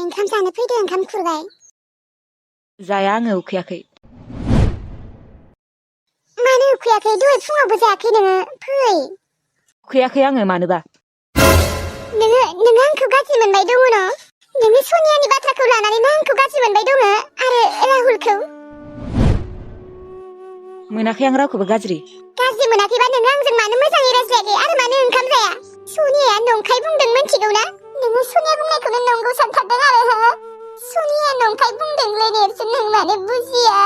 ओंखाम जानो फैदो ओंखाम खुरबाय जाया आङो उखैयाखै मानो उखैयाखै दहाय फुङावबो जायाखै नोङो फै उखैयाखै आङो मानोबा नोङो आंखौ गाज्रि मोनबाय दङ न नोङो सनियानि बाथ्राखौ लानानैनो आंखौ गाज्रि मोनबाय दङ आरो राहुलखौ मोनाखै आं रावखौबो गाज्रि मोनाखैबा नोङो आंजों मानो मोजाङै रायज्लायाखै आरो मानो ओंखाम जाया सनियाया नंखाय बुंदों मिथिगौ ना नोङो सनिया बुंनायखौनो नंगौ सानथारदों आरो सनिया नंखाय बुंदोंलै नेरसोन नों मानो बुजिया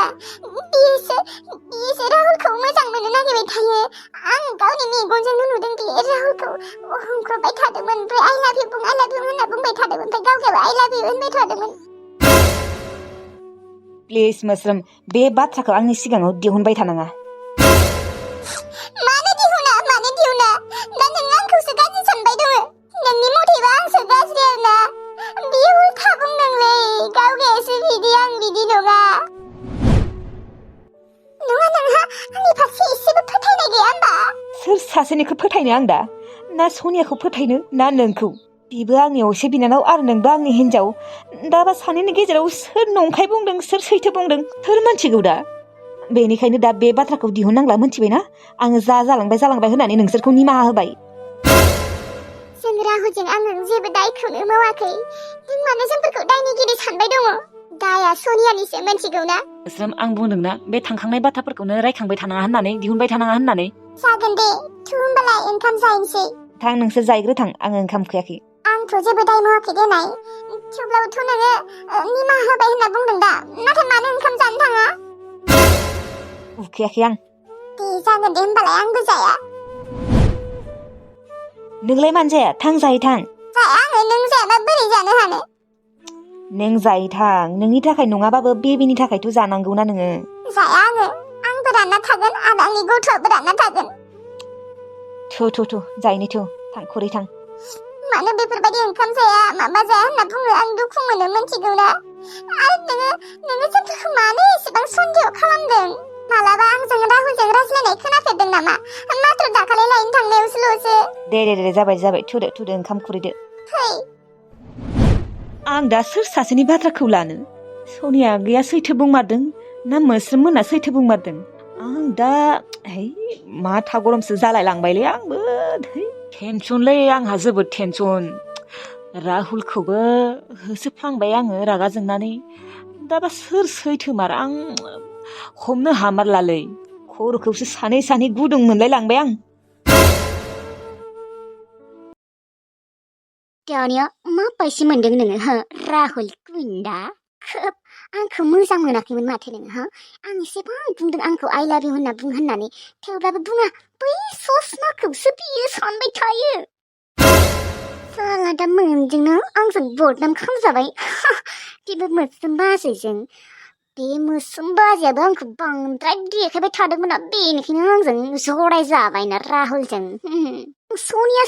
बियोसो राहुलखौ मोजां मोननो नागिरबाय थायो आं गावनि मेगनजोंनो नुदों बियो राहुलखौ हमख्रबाय थादोंमोन ओमफ्राय आइ लाभ इउ होनना बुंबाय थादोंमोन ओमफ्राय गावगाबो आइ लाभ इउ होनबाय थादोंमोन प्लिज मोस्रोम बे बाथ्राखौ आंनि सिगाङाव दिहुनबाय थानाङा मानो दिहुना दा नों आंखौसो गाज्रि सानबाय दङ नोंनि मथेबा आंसो गाज्रि आरोना बियो उल्था बुंदोंलै गावगायासो बिदि आं बिदि नङा नोंहा आंनि फारसे एसेबो फोथायनाय गैया होमबा सोर सासेनिखौ फोथायनो आं दा ना सनियाखौ फोथायनो ना नोंखौ बिबो आंनि असे बिनानाव आरो नोंबो आंनि हिनजाव दाबा सानैनि गेजेराव सोर नंखाय बुंदों सोर सैथो बुंदों सोर मिथिगौ दा बेनिखायनो दा बे बाथ्राखौ दिहुननांला मिथिबायना आङो जालांबाय होननानै नोंसोरखौ निमाहा होबाय जों राहुलजों आङो जेबो दायखौनो मावाखै नों मानो जोंफोरखौ दायनिगिरि सानबाय दङ दाया सनियानिसो मिथिगौ ना मोस्रोम आं बुंदोंना बे थांखांनाय बाथ्राफोरखौनो रायखांबाय थानाङा होननानै दिहुनबाय थानाङा होननानै जागोन दे होमबालाय ओंखाम जाहैनोसै थां नोंसोर जायग्रो थां आङो ओंखाम उखैयाखै आंथ' जेबो दाय मावाखै देनाय थेवब्लाबोथ' नोङो निमाहा होबाय होनना बुंदों दा नाथाय मानो ओंखाम जानो थाङा उखैयाखै आं दे जागोन दे होमबालाय आंबो जाया नोंलाय मानो जाया थां जायै थां जाया आङो नों जायाबा बोरै जानो हानो नों जायै थां नोंनि थाखाय नङाबाबो बेबिनि थाखायथ' जानांगौना नोङो जाया आंबो रानना थागोन आरो आंनि गथ'आबो रानना थागोन थु जायैनो थु थां खुरै थां मानो बेफोरबायदि ओंखाम जाया माबा जाया होनना बुङो आं दुखु मोनो मिथिगौ ना आरो नोङो जोंफोरखौ मानो एसेबां सन्देह खालामदों मालाबा आंजों राहुलजों रायज्लायनाय खोनाफेरदों नामा माथ्र दाखालि लायनो थांनायावसोल'सो दे जाबाय थुदो ओंखाम खुरैदो फै आं दा सोर सासेनि बाथ्राखौ लानो सनिया आगैया सैथो बुंमारदों ना मोस्रोम मोना सैथो बुंमारदों आं दा माथा गरमसो जालाय लांबायलै आंबो टेनसनलै आंहा जोबोद टेनसन राहुलखौबो होसोफ्लांबाय आङो रागा जोंनानै दाबा सोर सैथोमार आं हमनो हामारलालै खर'खौसो सानै गुदुं मोनलाय लांबाय आं दानिया माबायदि मोनदों नोङो हो राहुल गुन्दा खोब आंखौ मोजां मोनाखैमोन माथो नोङो आं एसेबां बुंदों आंखौ आइ लाभ इउ होनना बुं होननानै थेवब्लाबो बुङा बै ससमाखौसो बियो सानबाय थायो साला दा मोनजोंनो आंजों बदनाम खालामजाबाय बेबो मोस्रोम बाजैजों बे मोस्रोम बाजैयाबो आंखौ बांद्राय देखायबाय थादोंमोन ना बेनिखायनो आंजों जराय जाबायना राहुलजों सनिया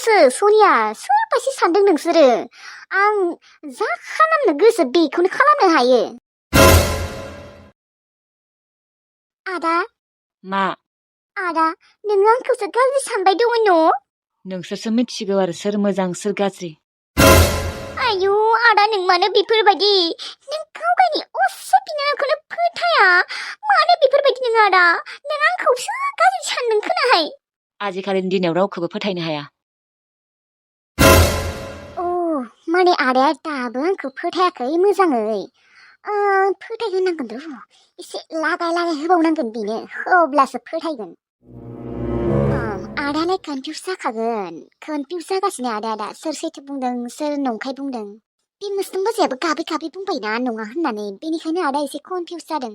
सोरबायदि सानदों नोंसोरो आं जा खालामनो गोसो बेखौनो खालामनो हायो आदा मा आदा नोङो आंखौसो गाज्रि सानबाय दङ न' नोंसोरसो मिथिगौ आरो सोर मोजां सोर गाज्रि आयु आदा नों मानो बेफोरबायदि नों गावगायनि असे बिनानावखौनो फोथाया मानो बेफोरबायदि नों आदा नों आंखौसो गाज्रि सानदों खोनाहाय आजिखालिनि दिनाव रावखौबो फोथायनो हाया माने आदाया दाबो आंखौ फोथायाखै मोजाङै फोथायहोनांगोन र' एसे लागाय होबावनांगोन बेनो अब्लासो फोथायगोन आदालाय कनफिउस जाखागोन कनफिउस जागासिनो आदाया दा सोर सैथो बुंदों सोर नंखाय बुंदों बे मोस्रोम बाजैयाबो गाबै बुंबायना नङा होननानै बेनिखायनो आदा एसे कनफिउस जादों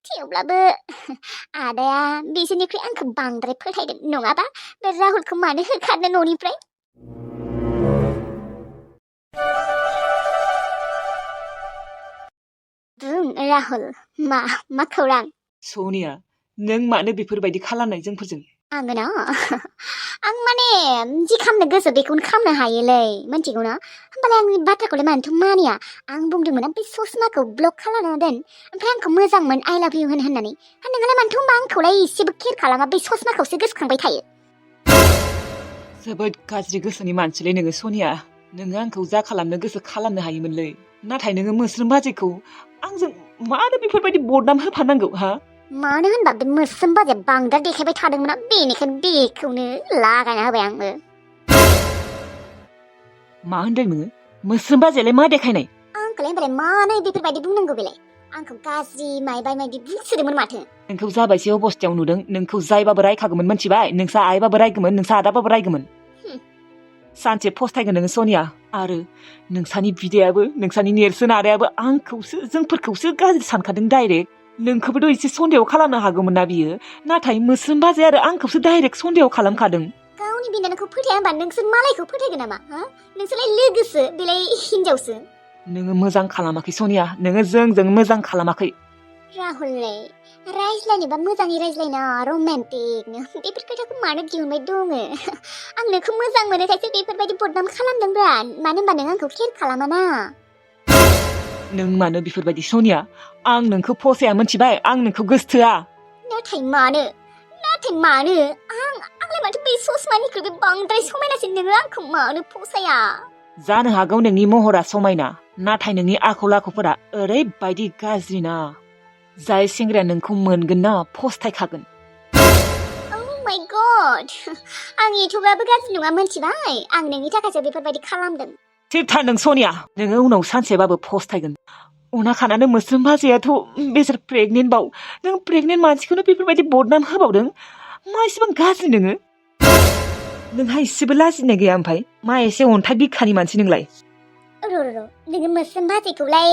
थेवब्लाबो आदाया बिसोरनिख्रुइ आंखौ बांद्राय फोथायदों नङाबा बे राहुलखौ मानो होखारनो न'निफ्राय बुं राहुल मा खौरां सनिया नों मानो बेफोरबायदि खालामनाय जोंफोरजों आङो ना आं माने जि खालामनो गोसो बेखौनो खालामनो हायोलै मिथिगौ ना होमबालाय आंनि बाथ्राखौलाय मानोथ' मानिया आं बुंदोंमोन बे ससमाखौ ब्लक खालामना दोन ओमफ्राय आंखौ मोजां मोन आइ लाभ इउ होननानै नोंहालाय मानोथ' होमबा आंखौलाय एसेबो केयार खालामा बे ससमाखौसो गोसोखांबाय थायो जोबोद गाज्रि गोसोनि मानसिलै नोङो सनिया नोङो आंखौ जा खालामनो गोसो खालामनो हायोमोनलै नाथाय नोङो मोस्रोम बाजैखौ आंजों मानो बेफोरबायदि बदनाम होफानांगौ हा मानो होनबा बे मोस्रोम बाजैया बांद्राय देखायबाय थादोंमोन बेनिखायनो बेखौनो लागायना होबाय आंबो मा होनदों नोङो मोस्रोम बाजैयालाय मा देखायनाय आंखौलाय होनबालाय मानो बेफोरबायदि बुंनांगौ बेलाय आंखौ गाज्रि मायबाय मायदि बुंसोदोंमोन माथो नोंखौ जाबायसो अबस्थायाव नुदों नोंखौ जायबाबो रायखागौमोन मिथिबाय नोंसा आइबाबो रायगौमोन नोंसा आदाबाबो रायगौमोन सानसे फस्थायगोन नोङो सनिया आरो नोंसानि बिदायाबो नोंसानि नेरसोन आदायाबो आंखौसो जोंफोरखौसो गाज्रि सानखादों डाइरेक्ट नोंखौबोथ' एसे सन्देह खालामनो हागौमोन ना बियो नाथाय मोस्रोम बाजै आरो आंखौसो डाइरेक्ट सन्देह खालामखादों गावनि बिनानावखौ फोथाया होनबा नोंसोर मालायखौ फोथायगोन नामा हा नोंसोरलाय लोगोसो बेलाय हिनजावसो नोङो मोजां खालामाखै सनिया नोङो जोंजों मोजां खालामाखै राहुललै रायज्लायनोबा मोजाङै रायज्लायना रमान्टिकनो बेफोर खोथाखौ मानो दिहुनबाय दङ आं नोंखौ मोजां मोनोखायसो बेफोरबायदि बदनाम खालामदोंब्रा मानो होनबा नों आंखौ केयार खालामाना नों मानो बेफोरबायदि सनिया आं नोंखौ फसाया मिथिबाय आं नोंखौ गोसोथोआ नाथाय मानो आंलाय माथो बै ससमानिख्रुइबो बांद्राय समायनासिन नोङो आंखौ मानो फसाया जानो हागौ नोंनि महरा समायना नाथाय नोंनि आखल आखुफोरा ओरैबायदि गाज्रि ना जाय सेंग्राया नोंखौ मोनगोन ना फस्थायखागोन Oh my god आं एथ'बाबो गाज्रि नङा मिथिबाय आं नोंनि थाखायसो बेफोरबायदि खालामदों थिरथार नों सनिया नोङो उनाव सानसेबाबो फस्थायगोन उना खानानो मोस्रोम बाजैयाथ' बेसोर प्रेगनेन्ट बाव नों प्रेगनेन्ट मानसिखौनो बेफोरबायदि बदनाम होबावदों मा एसेबां गाज्रि नोंहा एसेबो लाजिनाय गैया ओमफ्राय मा एसे अन्थाइ बिखानि मानसि नोंलाय र' नोङो मोस्रोम बाजैखौलाय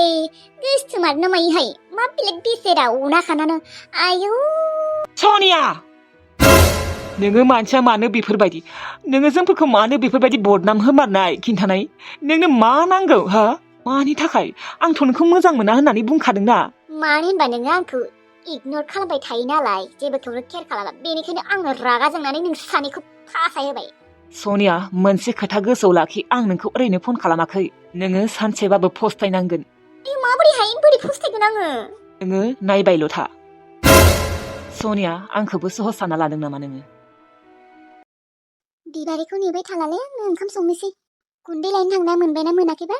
गोसोथोमारनो मायोहाय मा बेलेग बेसेरा उना खानानो आयौ सनिया नोङो मानसिया मानो बेफोरबायदि नोङो जोंफोरखौ मानो बेफोरबायदि बदनाम होमारनाय खिन्थानाय नोंनो मा नांगौ हा मानि थाखाय आंथ' नोंखौ मोजां मोना होननानै बुंखादों ना मानो होनबा नोङो आंखौ इगनर खालामबाय थायो नालाय जेबोखौनो केयार खालामा बेनिखायनो आङो रागा जोंनानै नोंसोर सानैखौ फासायहोबाय सनिया मोनसे खोथा गोसोआव लाखि आं नोंखौ ओरैनो फन खालामाखै नोङो सानसेबाबो फस्थायनांगोन बोरै फस्थायगोन आङो नोङो नायबायल' था सनिया आंखौबो सहस सानना लादों नामा नोङो बिबारिखौ नेबाय थालालै आङो ओंखाम संनोसै गुन्दै लायनो थांनाया मोनबायना मोनाखैबा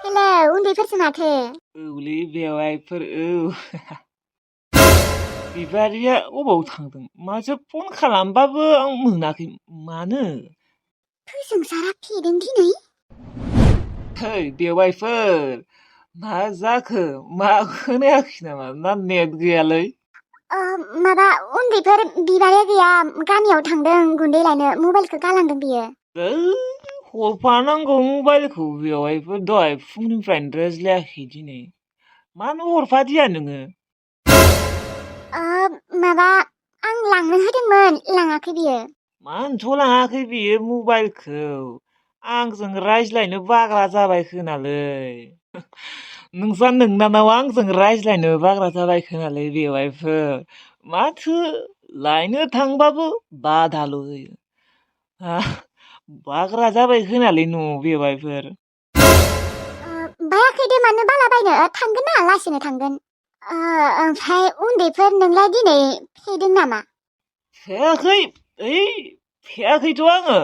हेलौ उन्दैफोरसो माथो औलै बेवाइफोर औ बिबारिया अबाव थांदों माथो फन खालामबाबो आं मोनाखै मानो फोजोंसारा फेदों दिनै है बेवाइफोर मा जाखो मा खोनायाखै नामा ना नेट गैयालै माबा उन्दैफोर बिबारिया गैया गामियाव थांदों गुन्दै लायनो मबाइलखौ गालांदों बियो हरफानांगौ मबाइलखौ बेवाइफोर दहाय फुंनिफ्रायनो रायज्लायाखै दिनै मानो हरफादिया नोङो माबा आं लांनो होदोंमोन लाङाखै बियो मानोथ' लाङाखै बियो मबाइलखौ आंजों रायज्लायनो बाग्रा जाबाय खोनालै नोंनानाव आंजों रायज्लायनो बाग्रा जाबाय खोनालै बेवाइफोर माथो लायनो थांबाबो बादाल' होयो बाग्रा जाबाय खोनालै न'आव बेवाइफोर बायाखै दे मानो बालाबायनो थांगोन ना लासैनो थांगोन ओमफ्राय उन्दैफोर नोंलाय दिनै फेदों नामा फेयाखै फेयाखैथ' आङो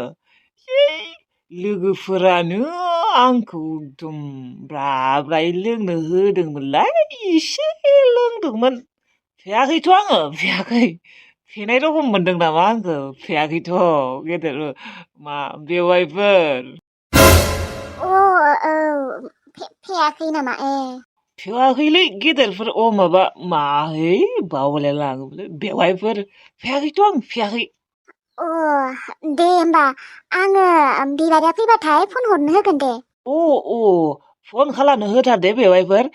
लोगोफोरानो आंखौ एकदम ब्राय लोंनो होदोंमोनलाय एसे लोंदोंमोन फेयाखैथ' आङो फेयाखै फेनाय रखम मोनदों नामा आंखौ फेयाखैथ' गेदेर मा बेवाइफोर फेयाखै नामा फेयाखैलै गेदेरफोर माहै बावलाय लाङोलै बेवाइफोर फेयाखैथ' आं फेयाखै दे होमबा आङो बिबारिया फैबाथाय फन हरनो होगोन दे फन खालामनो होथार दे बेवाइफोर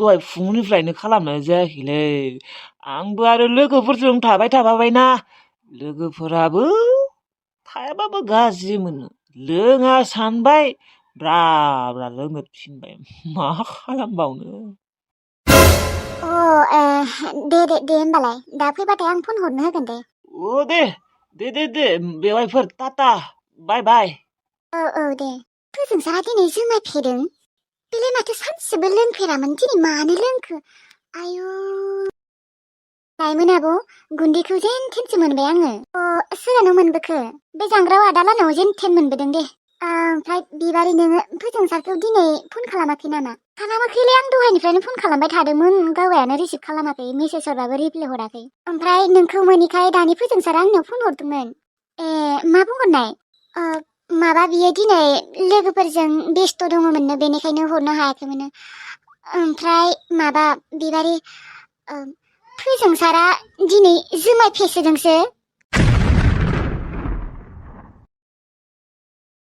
दहाय फुंनिफ्रायनो खालामनाय जायाखैलै आंबो आरो लोगोफोरजों थाबाय थाफाबायना लोगोफोराबो थायाबाबो गाज्रि मोनो लोङा सानबाय ब्रा लोंनो थिनबाय मा खालामबावनो दे होमबालाय दा फैबाथाय आं फन हरनो होगोन दे दे बेवाइफोर टाटा बाय बाय दे फोजोंसारा दिनै जुमाय फेदों बेलाय माथो सानसेबो लोंफेरामोन दिनै मानो लोंखो आयु नायमोन आब' गुन्दैखौ जेन थेनसो मोनबाय आङो सोरानाव मोनबोखो बे जांग्रा आदा लानाव जेन थेन मोनबोदों दे ओमफ्राय बिबारि नोङो फोजोंसारखौ दिनै फन खालामाखै नामा? खालामाखैलै आं दहायनिफ्रायनो फन खालामबाय थादोंमोन गावयानो रिसिभ खालामाखै मेसेज हरबाबो रिप्लाय हराखै ओमफ्राय नोंखौ मोनिखाय दानि फोजोंसारा आंनाव फन हरदोंमोन मा बुंहरनाय माबा बियो दिनै लोगोफोरजों बेस्थ' दङमोननो बेनिखायनो हरनो हायाखैमोन ओमफ्राय माबा बिबारि फोजोंसारा दिनै जुमाय फेसोदोंसो